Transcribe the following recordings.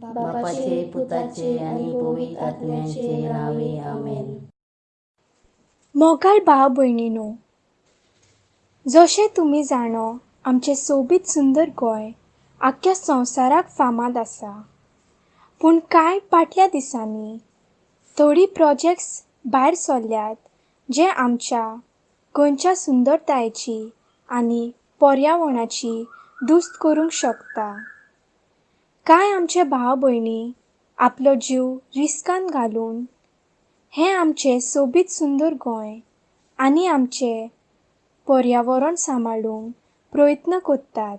बापाचे पुताचे आनी पवित्र आत्म्याचे नावे आमेन. मोगाळ भाव भयणीनो, जशें तुमी जाणो, आमचें सोबीत सुंदर गोंय आख्ख्या संवसाराक फामाद आसा. पूण कांय फाटल्या दिसांनी थोडीं प्रोजेक्ट्स भायर सरल्यात जे आमच्या गोंयच्या सुंदरतायेची आनी पर्यावरणाची दुस्त करूंक शकता. कांय आमचे भाव भयणी आपलो जीव रिस्कान घालून हें आमचें सोबीत सुंदर गोंय आनी आमचें पर्यावरण सांबाळूंक प्रयत्न करतात.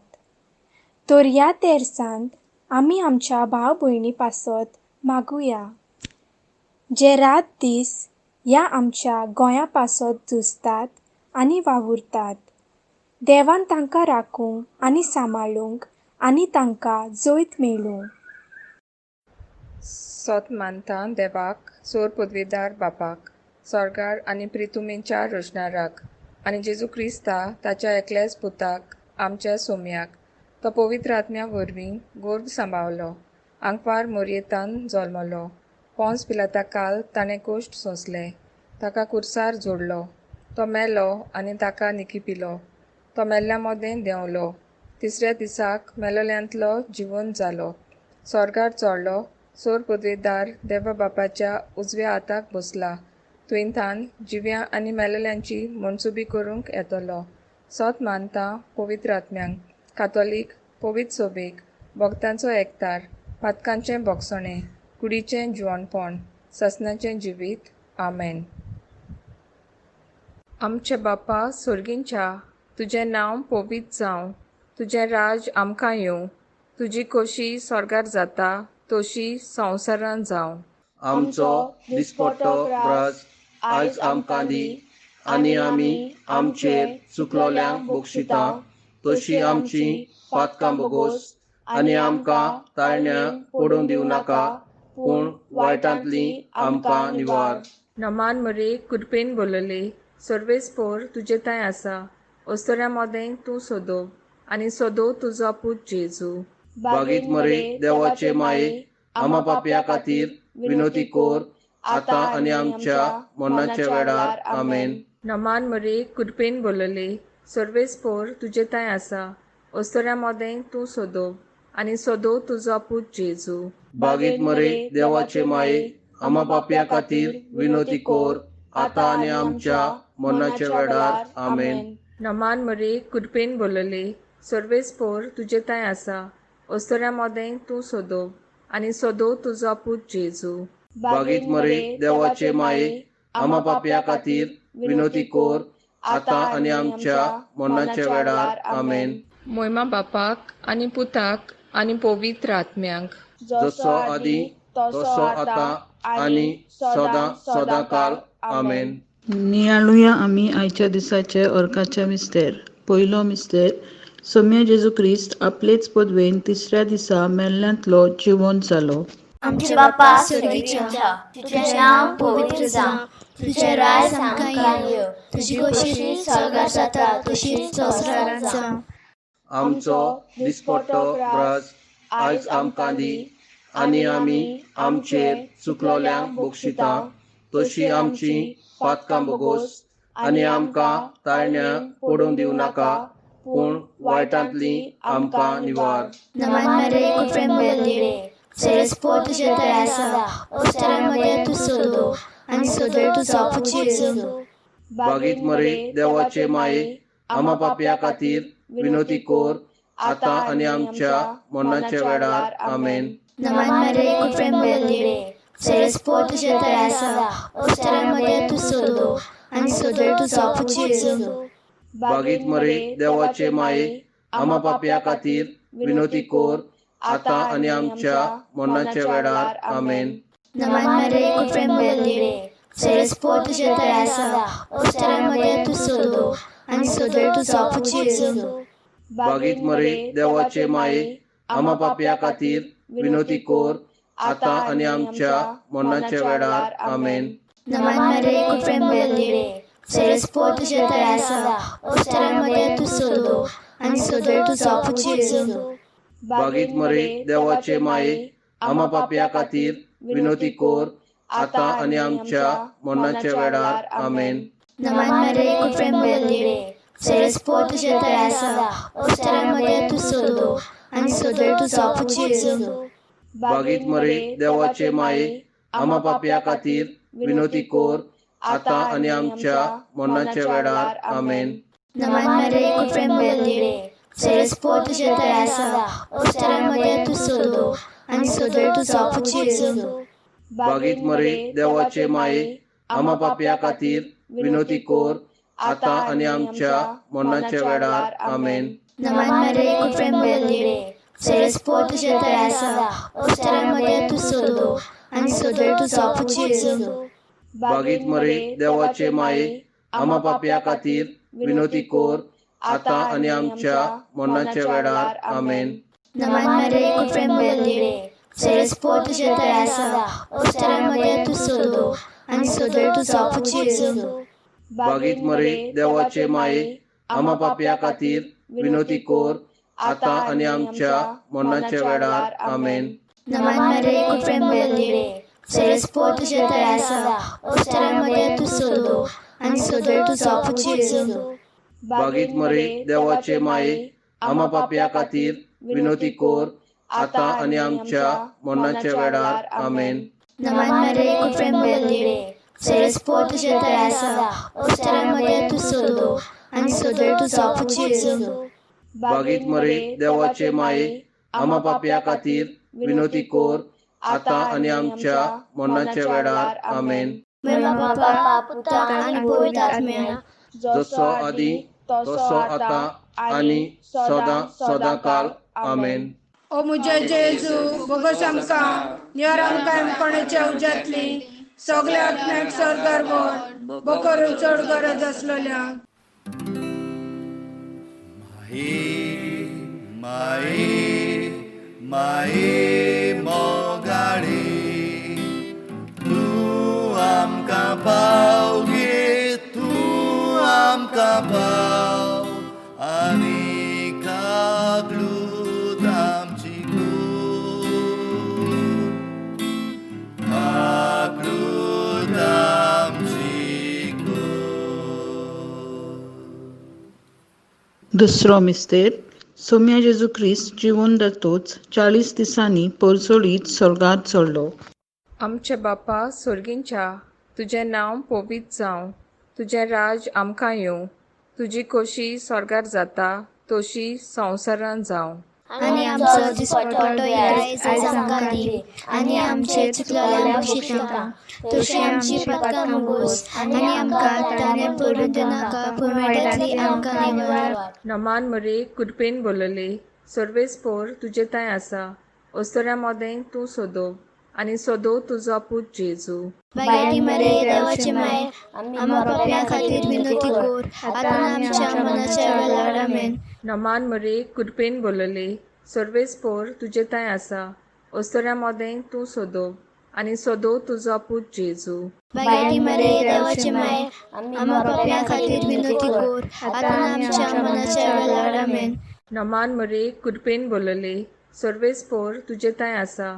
तर ह्या तेर्सांत आमी आमच्या भाव भयणी पासत मागुया, जे रात दीस ह्या आमच्या गोंया पासत झुजतात आनी वावुरतात. देवान तांकां राखूंक आनी सांबाळूंक आनी तांकां जैत मेळूं. सोत मानता देवाक, सोर पदवेदार बापाक, सोर्गार आनी प्रितुमेच्या रचणाराक, आनी जेजू क्रिस्ता ताच्या एकल्याच पुताक, आमच्या सोम्याक, तो पवित्र आत्म्या वरवीं गोर्भ सांबावलो, आंकवार मोरयेतान जल्मलो, पोंस पिलाता काल ताणें कोश्ट सोंसले, ताका कुर्सार जोडलो, तो मेलो आनी ताका निकी पिलो, तो मेल्ल्या मदें देंवलो, तिसऱ्या दिसाक मेलोल्यांतलो जिवन जालो, सोर्गार चोडलो, सोर पदवेदार देवा बापाच्या उजव्या हाताक बसला, तुयंथान जिव्या आनी मेलेल्यांची मनसुबी करूंक येतलो. सोत मानता पवित्र आत्म्यांक, कातोलीक पवित्र सोबेक, भक्तांचो एकतार, पातकांचें भोगसणें, कुडीचें जिवणपण, ससनाचें जिवीत. आमेन. आमचे बापा सोर्गींच्या, तुजें नांव पवित्र जावं, तुजें राज आमकां येवं, तुजी खोशी स्वर्गार जाता तशी संवसारांत जावं. आमचो दिसपट्टो ग्रास आयज आमकां दी आनी आमी आमचेर चुकलोल्यांक बक्षिता तशी आमची पातकां बोगोस आनी आमकां ताळण्या पडून दिवं नाका, पूण वायटांतली आमकां निवार. नमान मरे, कृपेन बोलले, सर्वेस्पोर तुजे थंय आसा, अस्तोऱ्या मदें तूं सोदो आनी सोदो तुजो पूत जेजू. बागीत मरे देवाचे माये, आमा पापया खातीर विनोती कोर, आतां आनी आमच्या मरणाच्या वेळार. आमेन. नमान मरे, कृपेन बोलले, सर्वेस्पोर तुजे थंय आसा, अस्तोऱ्या मदें तूं सोदो आनी सोदो तुजो पूत जेजू. बागीत मरे देवाचे माये, आमा पापया खातीर विनोती कोर, आतां आनी आमच्या मरणाच्या वेळार. आमेन. नमान मरे, कृपेन बोलले, सर्वेस्पोर तुजे थंय आसा, अस्तोऱ्या मदें तूं सोदो आनी सोदो तुजो पूत जेजू. बागीत मरे देवाचे माये, आमा पापया खातीर विनोती कोर, आतां आनी आमच्या मरणाच्या वेळार. आमेन. मोयमा बापाक आनी पुताक आनी पवित्र आत्म्यांक, जसो आदी तसो आतां आनी सदां सदां काल. आमेन. नियाळुया आमी आयच्या दिसाचे अर्काचे मिस्तेर. पयलो मिस्तेर, सोम्या जेजू क्रिस्त आपलेच पदवेन तिसऱ्या दिसा मेल्ल्यांतलो जिवंत जालो. आमच्या बापा स्वर्गीच्या, तुजें नांव पवित्र जावं, तुजें राज आमकां येवं, तुजी खोशी स्वर्गार जाता तशीच संवसारांत जावं. आमचो दिसपट्टो ग्रास आयज आमकां दी आनी आमी आमचेर चुकलोल्यांक बक्षिता तशी आमची पातकां बोगोस आनी आमकां ताळण्या पडून दिवं नाका, पूण वायटांतली आमकां निवार. नमान मरे, कृपेन भरलेले, सरस्पोर तुजे थंय आसा, अस्तोऱ्या मदें तूं सोदो आनी सोदो तुजो पूत जेजू. बागीत मरे देवाचे माये, आमा पापया खातीर विनोती कोर, आतां आनी आमच्या मरणाच्या वेळार. आमेन. नमान मरे, कृपेन भरलेले, सरस्पोर तुजे थंय आसा, अस्तोऱ्या मदें तूं सोदो आनी सोदो तुजो पूत जेजू. बागीत मरे देवाचे माये, आमा पापया खातीर विनोती कोर, आतां आनी आमच्या मरणाच्या वेळार. आमेन. नमान मरे, कृपेन भरलेले, सरस्पोर तुजे थंय आसा, अस्तोऱ्या मदें तूं सोदो आनी सोदो तुजो पूत जेजू. बागीत मरे देवाचे माये, आमा पापया खातीर विनोती कोर, आतां आनी आमच्या मरणाच्या वेळार. आमेन. नमान मरे, कृपेन भरलेले, सरस्पोर तुजे थंय आसा, अस्तोऱ्या मदें तूं सोदो आनी सोदो तुजो पूत जेजू. बागीत मरे देवाचे माये, आमा पापया खातीर विनोती कोर, आतां आनी आमच्या मरणाच्या वेळार. आमेन. नमन मरे कृपेन भरलेले, सरस्पोर तुजे थंय आसा, अवसरामध्ये तूं सोदो आनी सोदो तुजो पूत जेजू. बागीत मरे देवाचे माये, आमा पापया खातीर विनोती कोर, आतां आनी आमच्या मरणाच्या वेळार. आमेन. नमन मरे कृपेन भरलेले, सरस्पोर तुजे थंय आसा, अवसरामध्ये तूं सोदो आनी सोदो तुजो पूत जेजू. बागीत मरे देवाचे माये, आमा पापया खातीर विनोती कोर, आतां आनी आमच्या मरणाच्या वेळार. आमेन. नमन मरे कृपेन भरलेले, सरस्पोर तुजे थंय आसा, अवसरामध्ये तूं सोदो आनी सोदो तुजो पूत जेजू. बागीत मरे देवाचे माये, आमा पापया खातीर विनोती कोर, आतां आनी आमच्या मरणाच्या वेळार. आमेन. नमन मरे कृपेन भरलेले, सरस्पोर तुजे थंय आसा, अवसरामध्ये तूं सोदो आनी सोदो तुजो पूत जेजू. बागीत मरे देवाचे माये, आमा पापया खातीर विनोती कोर, आतां आनी आमच्या मरणाच्या वेळार. आमेन. नमन मरे कृपेन भरलेले, सरस्पोर तुजे थंय आसा, अवसरामध्ये तूं सोदो आनी सोदो तुजो पूत जेजू. बागीत मरे देवाचे माये, आमा पापया खातीर विनोती कोर, आतां आनी आमच्या मरणाच्या वेळार. आमेन. नमन मरे कृपेन भरलेले, सरस्पोर तुजे थंय आसा, अवसरामध्ये तूं सोदो आनी सोदो तुजो पूत जेजू. बागीत मरे देवाचे माये, आमा पापया खातीर विनोती कोर, आतां आनी आमच्या मरणाच्या वेळार. आमेन. मेमा बापा, पुता आनी पवित्र आत्म्या, जसो आदी तसो आतां आनी सदां सदां काल. आमेन. ओ म्हज्या जेजू, बोगस आमकां निवर, आमकां कोणाच्या उज्यांतली सगल्या आत्म्याक स्वर्गार व्हर, बोकरून चड गरज आसलेल्या. माये माये माये मोगाळे, तूं आमकां पाव गे, तूं आमकां पाव आनी काकलूत आमची कोर, काकलूत आमची कोर. दुसरो मिस्तेर. सोम्या जेजू क्रिस्त जिवून जातोच 40 दिसांनी परजळीत स्वर्गात चडलो. आमचे बापा सोर्गींच्या, तुजें नांव पवित्र जावं, तुजें राज आमकां येवं, तुजी खोशी स्वर्गार जाता तशी संवसारांत जावं. आनी आमचो दिसपट्टो आयज आमकां दी, आनी आमचे चुकलेल्या बक्षितां तशी आमची पदकां मुगोस, आनी आमकां ताणें पडून दिनाका, पूण वायटांतली आमकां निवार. नमान मरे कृपेन बोलले, सर्वेस्पोर तुजे थंय आसा, अस्तुऱ्यां मदें तूं सोदो आनी सोदो तुजो पूत जेजू. बायटी मरे देवाचे माये, आम्हा पापयां खातीर विनोती कोर, आतां आमच्या मनाच्या वेळार. आमेन. नमान मरे कृपेन बोलले, सर्वेस्पोर तुजे थंय आसा, अस्तुऱ्यां मदें तूं सोदो आनी सोदो तुजो पूत जेजू. बायटी मरे देवाचे माये, आम्हा पापयां खातीर विनोती कोर, आतां आमच्या मनाच्या वेळार. आमेन. नमान मरे कृपेन बोलले, सर्वेस्पोर तुजे थंय आसा,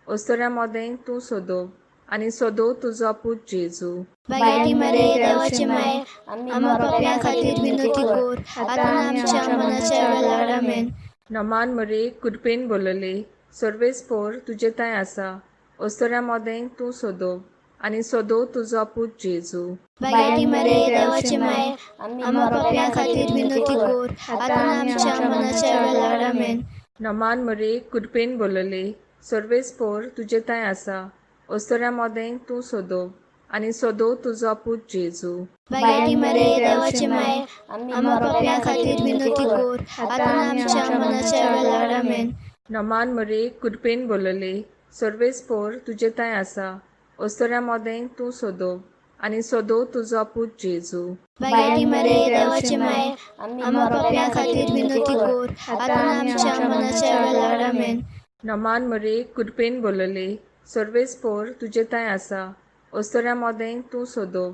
अस्तुऱ्यां मदें तूं सोदो आनी सोदो तुजो पूत जेजू. बायटी मरे देवाचे माये, आम्हा पापयां खातीर विनोती कोर, आतां आमच्या मनाच्या वेळार. आमेन. नमान मरे कृपेन बोलले, सर्वेस्पोर तुजे थंय आसा, अस्तुऱ्यां मदें तूं सोदो आनी सोदो तुजो पूत जेजू. बायटी मरे देवाचे माये, आम्हा पापयां खातीर विनोती कोर, आतां आमच्या मनाच्या वेळार. आमेन. नमान मरे कृपेन बोलले, सर्वेस्पोर तुजे थंय आसा, अस्तुऱ्यां मदें तूं सोदो आनी सोदो तुजो पूत जेजू. बायटी मरे देवाचे माये, आम्हा पापयां खातीर विनोती कोर, आतां आमच्या मनाच्या वेळार. आमेन. नमान मरे कृपेन बोलले, सर्वेस्पोर तुजे थंय आसा, अस्तुऱ्यां मदें तूं सोदो आनी सोदो तुजो पूत जेजू. बायटी मरे देवाचे माये, आम्हा पापयां खातीर विनोती कोर, आतां आमच्या मनाच्या वेळार. आमेन. नमान मरे कृपेन बोलले, सर्वेस्पोर तुजे थंय आसा, अस्तुऱ्यां मदें तूं सोदो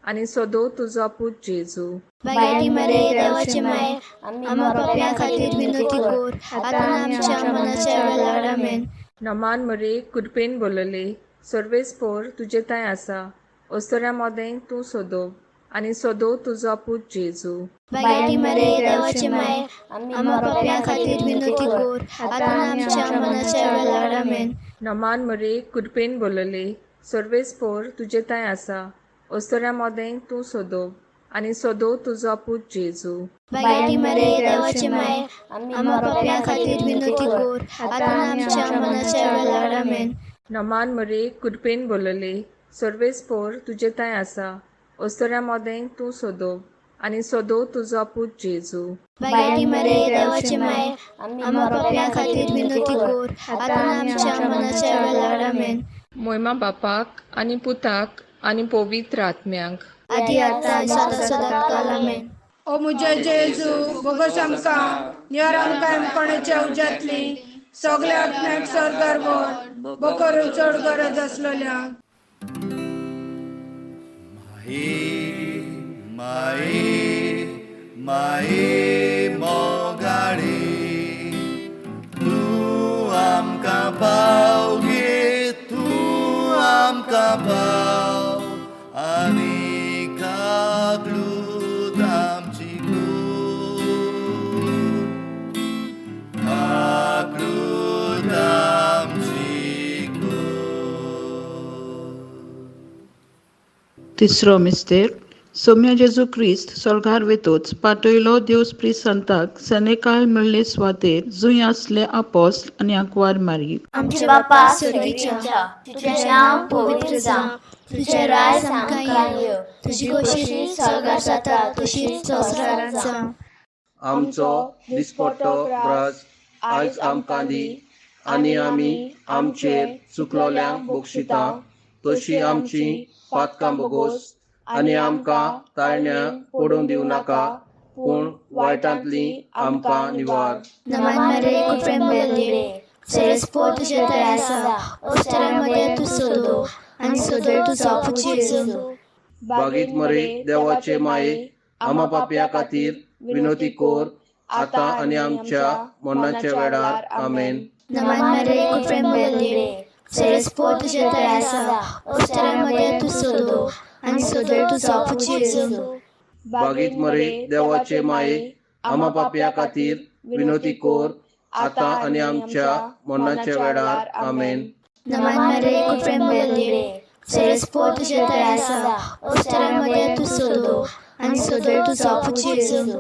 आनी सोदो तुजो पूत जेजू. बायटी मरे देवाचे माये, आम्हा पापयां खातीर विनोती कोर, आतां आमच्या मनाच्या वेळार. आमेन. नमान मरे कृपेन बोलले, सर्वेस्पोर तुजे थंय आसा, ओस्तोऱ्या मोदें तूं सोदो आनी सोदो तुजो पूत जेजू. बायटी मरे देवाचे माये, आम्हा पापयां खातीर विनवती कोर, आतां आमच्या मनाच्या वेळार. आमेन. नमान मरे कृपेन बोलले, सर्वेस्पोर तुजे थंय आसा, ओस्तोऱ्या मोदें तूं सोदो आनी सोदो तुजो पूत जेजू. बायटी मरे देवाचे माये, आम्हा पापयां खातीर विनवती कोर, आतां आमच्या मनाच्या वेळार. आमेन. नमान मरे कृपेन बोलले, सर्वेस्पोर तुजे थंय आसा, ओस्तोऱ्या मोदें तूं सोदो आनी सोदो तुजो पूत जेजू. बायटी मरे देवाचे माये, आम्हा पापयां खातीर विनवती कोर, आतां आमच्या मनाच्या वेळार. आमेन. मोयमा बापाक आनी पुताक आनी पवित्र आत्म्याक. आदी आतां सदां सदां काल. आमेन. ओ मुझे जेजू, बोगस आमकां निवार, आमकां कोणाच्या उज्यांतली सगल्या आत्म्याक स्वर्गार व्हर, बोकरून चड गरज आसलेल्या. माई माई माई मोगाळी, तूं आमकां पाव गे, तूं आमकां पाव आनी काकलूत आमची कोर, काकलूत आमची कोर. तिसरो मिस्तेर. सोम्या जेजू क्रिस्त सोर्गार वेतोच पाटयलो देव संताक सेनेकाल मेळ्ळे सुवातेर जंय आसले आपोस्ल आनी आंकवार मारी. आमच्या बापा स्वर्गीच्या, तुजें नांव पवित्र जावं, तुजें राज आमकां येवं, तुजी खोशी स्वर्गार जाता तशीच संवसारांत जावं. आमचो दिसपट्टो ग्रास आयज आमकां दी आनी आमी आमचेर चुकलोल्यांक बक्षिता तशी आमची पातकां बोगोस आनी आमकां ताळण्या पडून दिवं नाका, पूण वायटांतली आमकां निवार. नमान मरे कृपेन भरलेली, सरस्पोर तुजे थंय आसा, ओस्तोऱ्या तूं सोदो आनी सोदो तुजो पूत जेजू. बागीत मरे देवाचे माये, आमा पापया खातीर विनवती कोर, आतां आनी आमच्या मरणाच्या वेळार. आमेन. नमान मरे कृपेन भरलेली, सरस्पोर तुजे थंय आसा, ओस्तोऱ्या तूं सोदो आनी सोदो तुजो पूत जेजू. बागीत मरे देवाचे माये, आमा पापया खातीर विनवती कोर, आतां आनी आमच्या मरणाच्या वेळार. आमेन. नमान मरे कृपेन भरलेली, सरस्पोर तुजे थंय आसा, ओस्तोऱ्या तूं सोदो आनी सोदो तुजो पूत जेजू.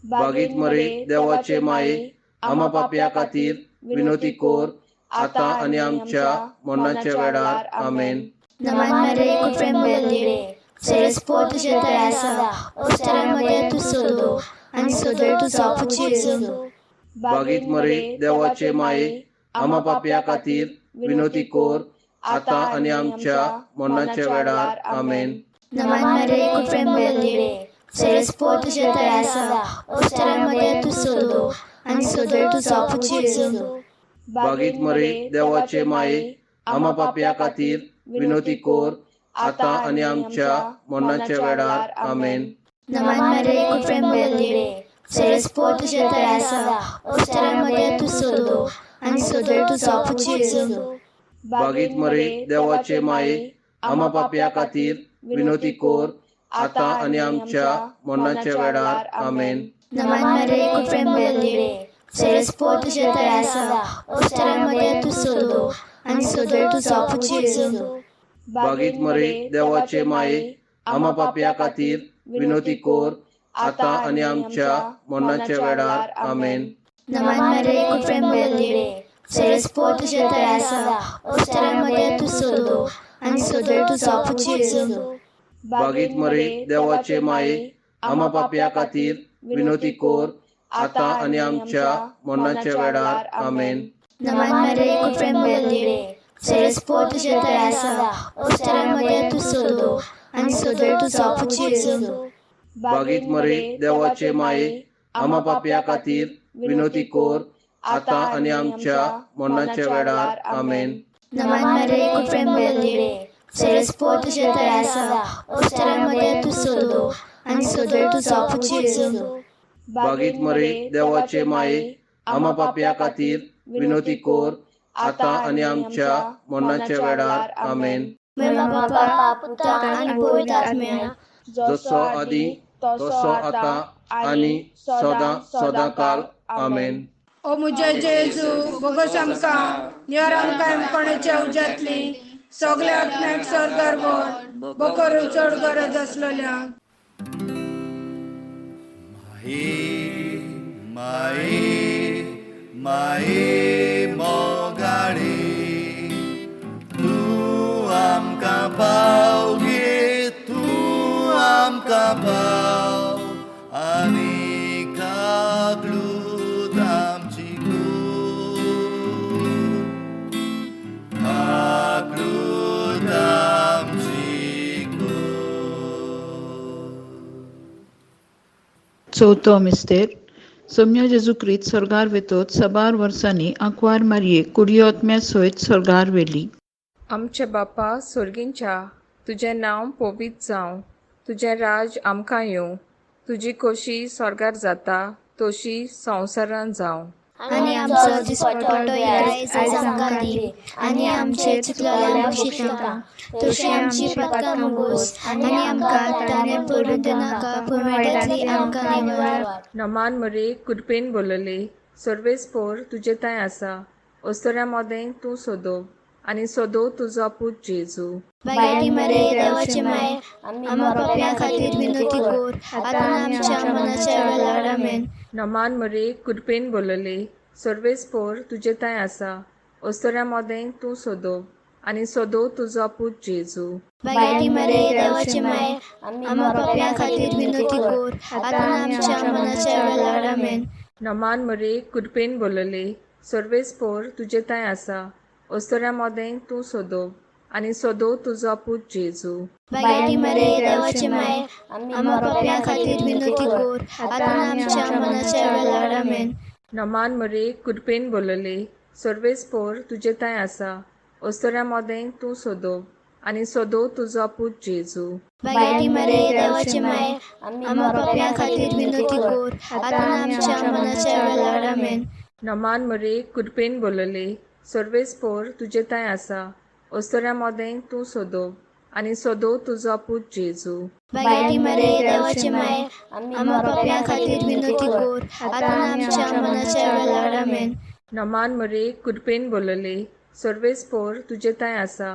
बागीत मरे देवाचे माये, आमा पापया खातीर विनवती कोर, आतां आनी आमच्या मरणाच्या वेळार. आमेन. नमान मरे कृपेन भरलेली, सरस्पोर तुजे थंय आसा, ओस्तोऱ्या तूं सोदो आनी सोदो तुजो पूत जेजू. बागीत मरे देवाचे माये, आमा पापया खातीर विनवती कोर, आतां आनी आमच्या मरणाच्या वेळार. आमेन. नमान मरे कृपेन भरलेली, सरस्पोर तुजे थंय आसा, ओस्तोऱ्या तूं सोदो आनी सोदो तुजो पूत जेजू. बागीत मरे देवाचे माये, आमा पापया खातीर विनवती कोर, आतां आनी आमच्या मरणाच्या वेळार. आमेन. नमान मरे कृपेन भरलेली, सरस्पोर तुजे थंय आसा, ओस्तोऱ्या तूं सोदो आनी सोदो तुजो पूत जेजू. बागीत मरे देवाचे माये, आमा पापया खातीर विनवती कोर, आतां आनी आमच्या मरणाच्या वेळार. आमेन. नमान मरे कृपेन भरलेली, सरस्पोर तुजे थंय आसा, ओस्तोऱ्या तूं सोदो आनी सोदो तुजो पूत जेजू. बागीत मरे देवाचे माये, आमा पापया खातीर विनवती कोर, आतां आनी आमच्या मरणाच्या वेळार. आमेन. नमान मरे कृपेन भरलेली, सरस्पोर तुजे थंय आसा, ओस्तोऱ्या तूं सोदो आनी सोदो तुजो पूत जेजू. बागीत मरे देवाचे माये, आमा पापया खातीर विनवती कोर, आतां आनी आमच्या मरणाच्या वेळार. आमेन. नमान मरे कृपेन भरलेली, सरस्पोर तुजे थंय आसा, ओस्तोऱ्या तूं सोदो आनी सोदो तुजो पूत जेजू. बागीत मरे देवाचे माये, आमा पापया खातीर विनवती कोर, आतां आनी आमच्या मरणाच्या वेळार. आमेन. नमान मरे कृपेन भरलेली, सरस्पोर तुजे थंय आसा, ओस्तोऱ्या तूं सोदो आनी सोदो तुजो पूत जेजू. बागीत मरे देवाचे माये, आमा पापया खातीर विनवती कोर, आतां आनी आमच्या मरणाच्या वेळार. आमेन. महिमा बापा, पुताक आनी पवित्र आत्म्याक, जसो आदी तसो आतां आनी सदां सदां काल. आमेन. ओ मुझे जेजू, बोगस आमकां, निवार आमकां कोणाच्या उज्यांतली, सगल्या आत्म्याक सर्गार व्हर, बोकरून चड गरज आसलेल्या. माई माई माई मोगाळी, तूं आमकां पाव गे, तूं आमकां पाव आनी काकलूत आमची कूर, काकलूत आमची कूर. चवथो मिस्तेर. सोम्या जेजू क्रिस्त स्वर्गार वेतोच साबार वर्सांनी आंकवार मारयेक कुडियोत्म्या सयत स्वर्गार व्हेली. आमचे बापा सोर्गींच्या, तुजें नांव पवित्र जावं, तुजें राज आमकां येवं, तुजी खोशी स्वर्गार जाता तशी संवसारान जावं. आनी आमचो दिसपटो आयज आमकां दी, आनी आमचे चुकलेल्या बक्षितां तशी आमची पदकां मुगोस, आनी आमकां ताणें पडून दिनाका, पूण वायटांतली आमकां निवार. नमान मरे, कृपेन बोलले, सर्वेस्पोर तुजे थंय आसा, अस्तुऱ्यां मदें तूं सोदो आनी सोदो तुजो पूत जेजू. बायटी मरे, देवाचे माये, आम्हा पाप्यां खातीर विनवती कर, आतां आमच्या मनाच्या वेळार. आमेन. नमान मरे, कृपेन बोलले, सर्वेस्पोर तुजे थंय आसा, अस्तुऱ्यां मदें तूं सोदो आनी सोदो तुजो पूत जेजू. बायटी मरे, देवाचे माये, आम्हा पाप्यां खातीर विनवती कर, आतां आमच्या मनाच्या वेळार. आमेन. नमान मरे, कृपेन बोलले, सर्वेस्पोर तुजे थंय आसा, अस्तुऱ्यां मदें तूं सोदो आनी सोदो तुजो पूत जेजू. बायटी मरे, देवाचे माये, आम्हा पाप्यां खातीर विनवती कर, आतां आमच्या मनाच्या वेळार. आमेन. नमान मरे, कृपेन बोलले, सर्वेस्पोर तुजे थंय आसा, अस्तुऱ्यां मदें तूं सोदो आनी सोदो तुजो पूत जेजू. बायटी मरे, देवाचे माये, आम्हा पाप्यां खातीर विनवती कर, आतां आमच्या मनाच्या वेळार. आमेन. नमान मरे, कृपेन बोलले, सर्वेस्पोर तुजे थंय आसा, अस्तुऱ्यां मदें तूं सोदो आनी सोदो तुजो पूत जेजू. बायटी मरे, देवाचे माये, आम्हा पाप्यां खातीर विनवती कर, आतां आमच्या मनाच्या वेळार. आमेन. नमान मरे, कृपेन बोलले, सर्वेस्पोर तुजे थंय आसा,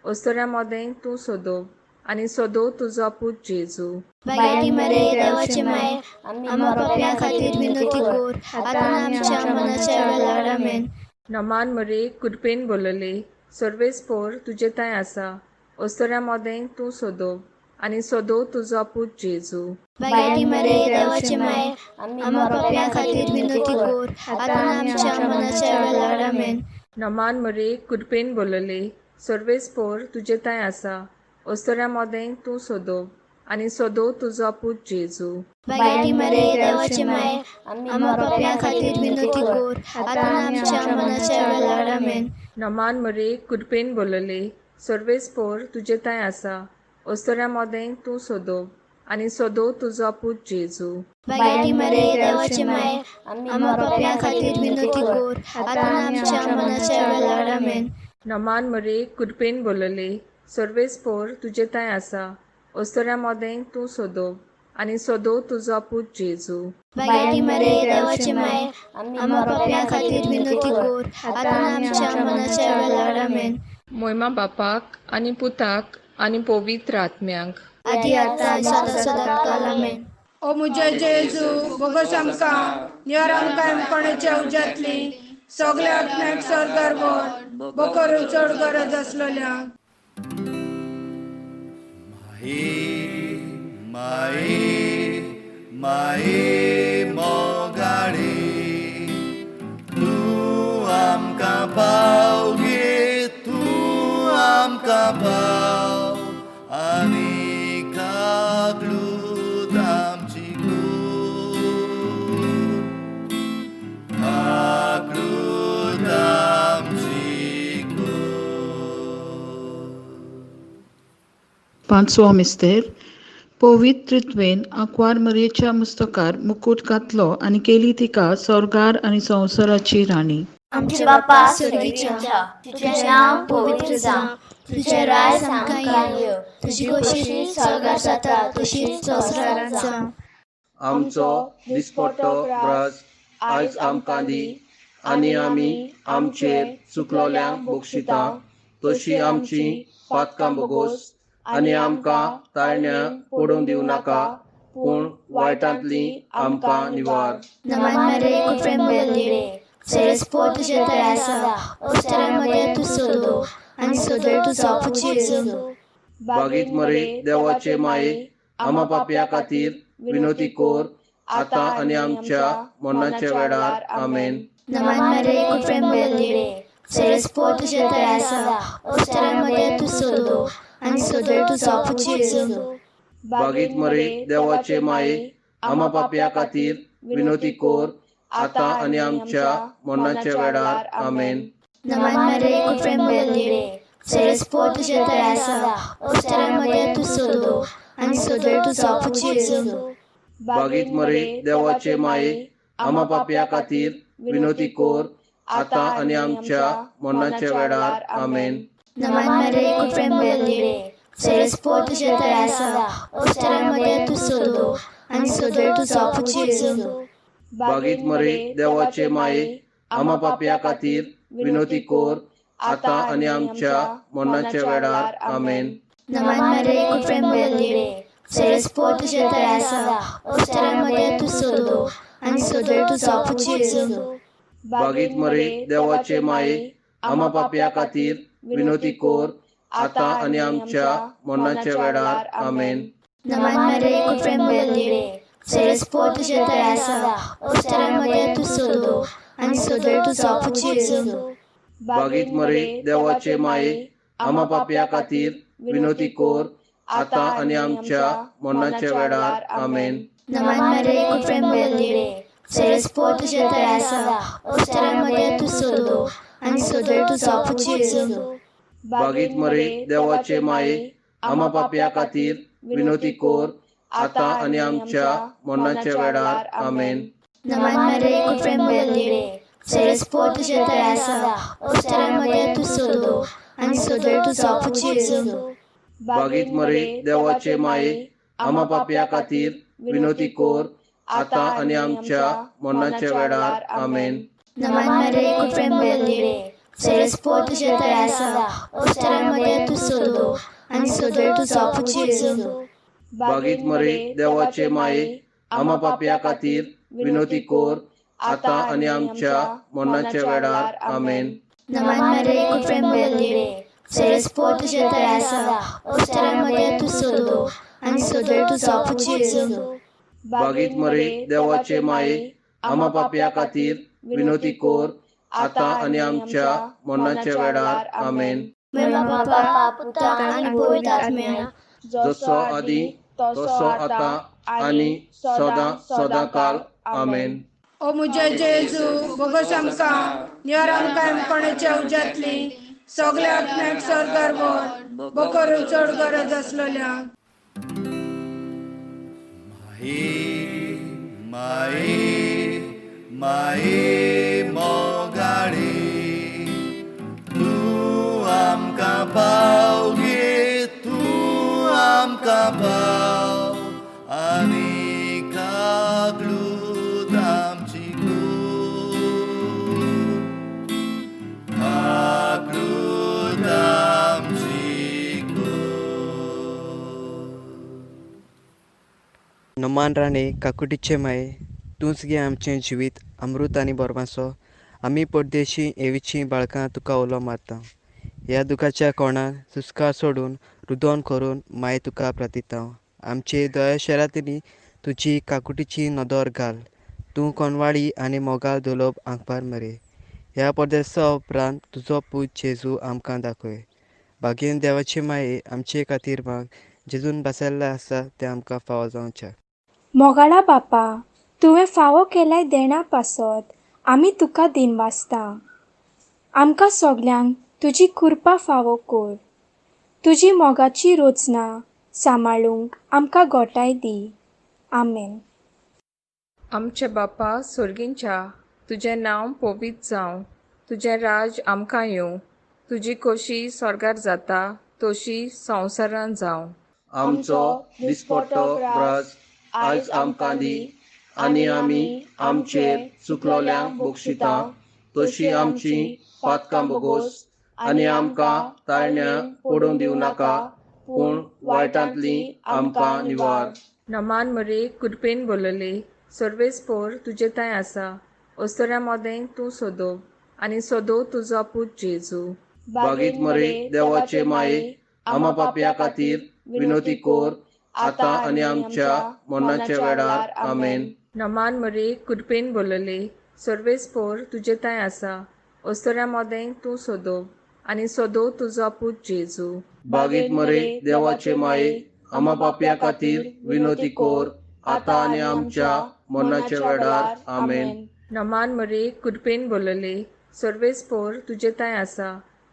अस्तुऱ्यां मदें तूं सोदो आनी सोदो तुजो पूत जेजू. बायटी मरे, देवाचे माये, आम्हा पाप्यां खातीर विनवती कर, आतां आमच्या मनाच्या वेळार. आमेन. नमान मरे, कृपेन बोलले, सर्वेस्पोर तुजे थंय आसा, अस्तुऱ्यां मदें तूं सोदो आनी सोदो तुजो पूत जेजू. बायटी मरे, देवाचे माये, आम्हा पाप्यां खातीर विनवती कर, आतां आमच्या मनाच्या वेळार. आमेन. नमान मरे, कृपेन बोलले, सर्वेस्पोर तुजे थंय आसा, अस्तुऱ्यां मदें तूं सोदो आनी सोदो तुजो पूत जेजू. बायटी मरे, देवाचे माये, आम्हा पाप्यां खातीर विनवती कर, आतां आमच्या मनाच्या वेळार. आमेन. नमान मरे, कृपेन बोलले, सर्वेस्पोर तुजे थंय आसा, अस्तुऱ्यां मदें तूं सोदो आनी सोदो तुजो पूत जेजू. बायटी मरे, देवाचे माये, आम्हा पाप्यां खातीर विनवती कर, आतां आमच्या मनाच्या वेळार. आमेन. नमान मरे, कृपेन बोलले, सर्वेस्पोर तुजे थंय आसा, अस्तुऱ्यां मदें तूं सोदो आनी सोदो तुजो पूत जेजू. बायटी मरे, देवाचे माये, आम्हा पाप्यां खातीर विनवती कर, आतां आमच्या मनाच्या वेळार. आमेन. मोयमा बापाक आनी पुताक आनी पवित्र आत्म्याक, आदी आतां सदां सदां काल. आमेन. ओ मुझे जेजू, बोगस आमकां, निवार आमकां कोणाच्या उज्यांतली, सगल्या आत्म्याक सर्गार व्हर, बोकरून चड गरज आसलेल्या. माई माई माई मोगाळी, तूं आमकां पाव गे, तूं आमकां पाव आनी काकलूत आमची कूर, काकलूत आमची कूर. पांचवो मिस्तेर. पवित्रित्वेन आंकवार मरयेच्या मुस्तकार मुकूट घातलो आनी केली तिका स्वर्गार आनी संवसाराची राणी. आमचे बापा स्वर्गीच्या, तुजें नांव पवित्र जावं, तुजें राज आमकां येवं, तुजी खोशी स्वर्गार जाता तशीच संवसारांत जावं. आमचो दिसपट्टो ग्रास आयज आमकां दी आनी आमी आमचेर चुकलोल्यांक बक्षिता तशी आमची पातकां बोगोस आनी आमकां ताळण्या पडूंक दिवं नाका, पूण वायटांतली आमकां निवार. नमन मरे कृपेन भरली रे, सरस्पो तुजे थंय आसा, अवसरामध्ये तूं सोदो आनी सोदो तुजो पूत जेजू. बागीत मरे देवाचे माये, आमा पापया खातीर विनोती कोर आतां आनी आमच्या मरणाच्या वेळार. आमेन. नमन मरे कृपेन भरली रे, सरस्पो तुजे थंय आसा, अवसरामध्ये तूं सोदो आनी सोदो तुजो पूत जेजू. बागीत मरे देवाचे माये, आमा पापया खातीर विनोती कोर आतां आनी आमच्या मरणाच्या वेळार. आमेन. नमन मरे कृपेन भरली रे, सरस्पो तुजे थंय आसा, अवसरामध्ये तूं सोदो आनी सोदो तुजो पूत जेजू. बागीत मरे देवाचे माये, आमा पापया खातीर विनोती कोर आतां आनी आमच्या मरणाच्या वेळार. आमेन. नमन मरे कृपेन भरली रे, सरस्पो तुजे थंय आसा, अवसरामध्ये तूं सोदो आनी सोदो तुजो पूत जेजू. बागीत मरे देवाचे माये, आमा पापया खातीर विनोती कोर आतां आनी आमच्या मरणाच्या वेळार. आमेन. नमन मरे कृपेन भरली रे, सरस्पो तुजे थंय आसा, अवसरामध्ये तूं सोदो आनी सोदो तुजो पूत जेजू. बागीत मरे देवाचे माये, आमा पापया खातीर विनोती कोर आतां आनी आमच्या मरणाच्या वेळार. आमेन. नमन मरे कृपेन भरली रे, सरस्पो तुजे थंय आसा, अवसरामध्ये तूं सोदो आनी सोदो तुजो पूत जेजू. बागीत मरे देवाचे माये, आमा पापया खातीर विनोती कोर आतां आनी आमच्या मरणाच्या वेळार. आमेन. नमन मरे कृपेन भरली रे, सरस्पो तुजे थंय आसा, अवसरामध्ये तूं सोदो आनी सोदो तुजो पूत जेजू. बागीत मरे देवाचे माये, आमा पापया खातीर विनोती कोर आतां आनी आमच्या मरणाच्या वेळार. आमेन. नमन मरे कृपेन भरली रे, सरस्पो तुजे थंय आसा, अवसरामध्ये तूं सोदो आनी सोदो तुजो पूत जेजू. बागीत मरे देवाचे माये, आमा पापया खातीर विनोती कोर आतां आनी आमच्या मरणाच्या वेळार. आमेन. नमन मरे कृपेन भरली रे, सरस्पो तुजे थंय आसा, अवसरामध्ये तूं सोदो आनी सोदो तुजो पूत जेजू. बागीत मरे देवाचे माये, आमा पापया खातीर विनोती कोर आतां आनी आमच्या मरणाच्या वेळार. आमेन. नमन मरे कृपेन भरली रे, सरस्पो तुजे थंय आसा, अवसरामध्ये तूं सोदो आनी सोदो तुजो पूत जेजू. बागीत मरे देवाचे माये, आमा पापया खातीर विनोती कोर आतां आनी आमच्या मरणाच्या वेळार. आमेन. मेवा बापा, पुता आनी पवित्र आत्म्या, जसो आदी तसो आतां आनी सदां सदां काल. आमेन. ओ मुझे जेजू, बोगस आमकां निवार, आमकां कोणाच्या उज्यांतली सगल्या आत्म्याक स्वर्गार व्हर, बकरून चड गरज आसलेल्या. माये माये माये मोगाळे, तूं आमकां पाव गे, तूं आमकां पाव आनी काकलूत आमची कोर, काकलूत आमची कोर. नमान राणे काकुटीचे माये, तूंच गे आमचें जिवीत अमृत आनी बोरमासो. आमी परदेशी एवीचीं बाळकां तुका उलो मारता. ह्या दुखाच्या कोणान सुस्कार सोडून रुदोन करून माये तुका प्रार्थिता. आमचे दया शरातनी तुजी काकुटीची नदर घाल. तूं कोनवाळी आनी मोगाल दुलोब आंकपार मरे. ह्या परदेसा उपरांत तुजो पूत जेजू आमकां दाखय. भागेन देवाचे माये आमचे खातीर माग, जेजून बसयल्लें आसा तें आमकां फावो जावचें. मोगाळा बापा, तुवें फावो केल्याय देणा पासत आमी तुका दिनवासता. आमकां सगल्यांक तुजी कृपा फावो कोर. तुजी मोगाची रोचना सांबाळूंक आमकां गोठाय दी. आमेन. आमचे बापा सोर्गींच्या, तुजें नांव पवित्र जावं, तुजें राज आमकां येवं, तुजी खोशी स्वर्गार जाता तशी संवसारांत जावं. आमचो दिसपट्टो ग्रास आयज आमकां दी आनी आमी आमचेर चुकलोल्यांक बक्षिता तशी आमची पातकां बोगोस आनी आमकां ताळण्या पडून दिवं नाका, पूण वायटांतली आमकां निवार. नमान मरे, कृपेन बोलले, सर्वेस्पोर तुजे थंय आसा, अस्तुऱ्यां मदें तूं सोदो आनी सोदो तुजो पूत जेजू. बागीत मरे देवाचे माये, आमा पापया खातीर विनोती कोर आतां आनी आमच्या मरणाच्या वेळार. आमेन. नमान मरे, कृपेन बोलले, सर्वेस्पोर तुजे थंय आसा, अस्तुऱ्यां मदें तूं सोदो आनी सोदो तुजो पूत जेजू. बागीत मरे देवाचे माये, आमा पापया खातीर विनोती कोर आतां आनी आमच्या मरणाच्या वेळार. आमेन. नमान मरे, कृपेन बोलले, सर्वेस्पोर तुजे थंय आसा,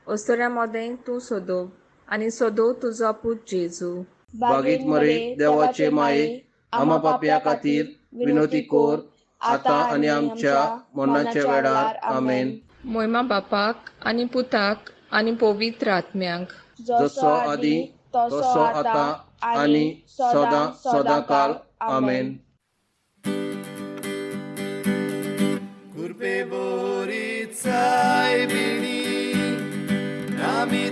अस्तुऱ्यां मदें तूं सोदो आनी सोदो तुजो पूत जेजू. बागीत मरे देवाचे माये, आमा पापया खातीर विनोती कोर आतां आनी आमच्या मरणाच्या वेळार. आमेन. मोयमा बापाक आनी पुताक आनी पवित्र आत्म्याक, जसो आदी तसो आतां आनी सदां सदां काल. आमेन. कृपे बोरी सायबिणी आमी